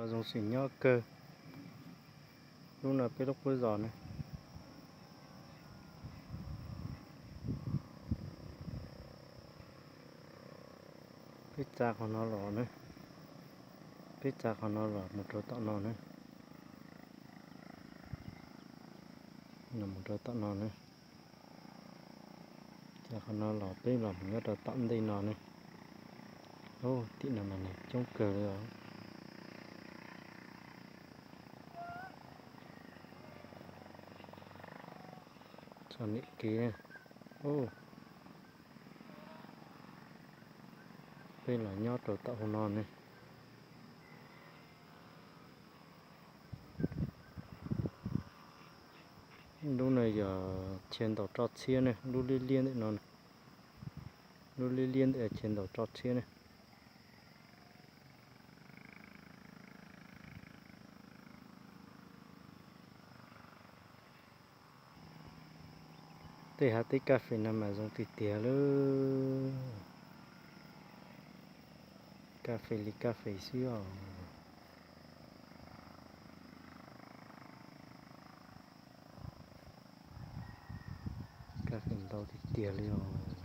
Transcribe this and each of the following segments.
Zoo xim nyob kawg. Lub no peb lub qub zos ne. Peb txav qhov no los ne. Peb txav qhov no los mus rau tom no ne. Los mus rau tom no ne. Txav qhov no los peb los mus nyob rau tom ntej no ne. Tim no mas neeg coob kawg li os. Txog niam kev. Peb los nyob rau tom hauv no ne. Lub no yog chaw ntaus roj txhiab ne, lub liab liab ntawm no. Lub liab liab ntawm chaw ntaus roj txhiab ne. Tej hav teb kas fes no mas zoo tiag tiag li. Kas fes li kas fes xwb os. Kas fes ntau tiag tiag li os.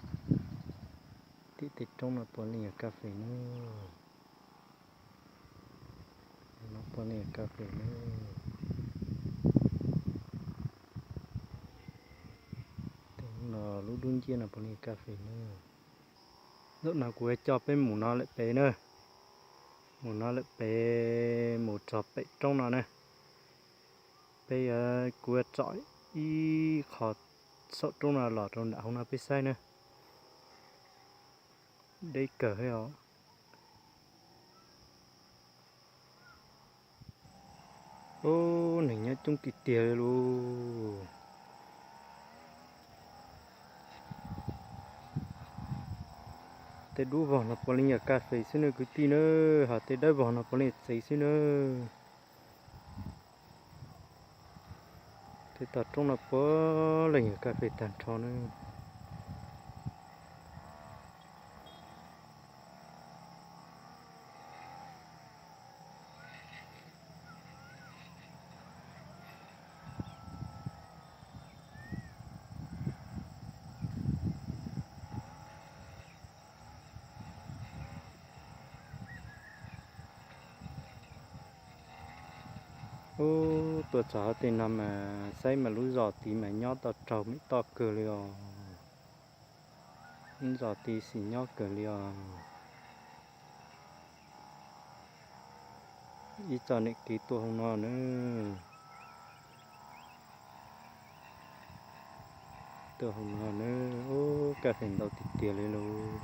Tim tej roob no puav leej yog kas fes na. No puav leej yog kas fes na. Tej no lub dub nciab no puav leej yog kas fes na. Zaum no kuv yuav coj peb mus no lawm pem na. Mus no lawm pem, mus txog pem roob no na. Peb yuav, kuv yuav tsom ib qho saum roob no los rau nram hauv no peb saib na. Deb kawg thiab os. Ub, neeg nyob coob tiag tiag li lauj. Tej dub vog no puav leej yog kas fes xwb nawb kwv tij na, ho tej dawb vog no puav leej txev xwb nawb. Tej tog roob no puav leej yog kas fes tag nrho nawb. Ub, tuaj txog tej no mas saib mas lub zos tid mas nyob tau raug me toj kawg li os. Lub zos tid xis nyob kawg li os. Ib txoj niam kev tuaj hauv no na. Tuaj hauv no na, ub, kas fes ntau tiag tiag li lauj.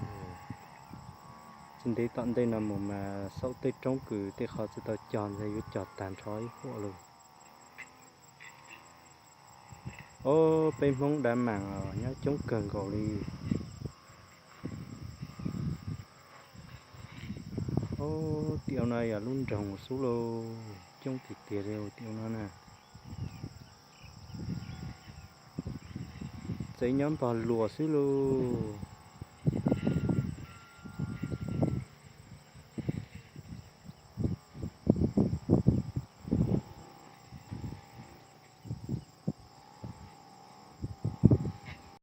Tsis ntev tom ntej no mus mas saum tej roob kws tej qhov tsis tau cog ntawd yuav cog tag nrho ib huam lauj. Ob, peb Hmoob Dab Maas os, nyob coob kawg nkaus li. Ob, tim no yog lub nroog xwb lauj, coob tiag tiag li tim no na. Tsev nyob npog luas xwb lauj.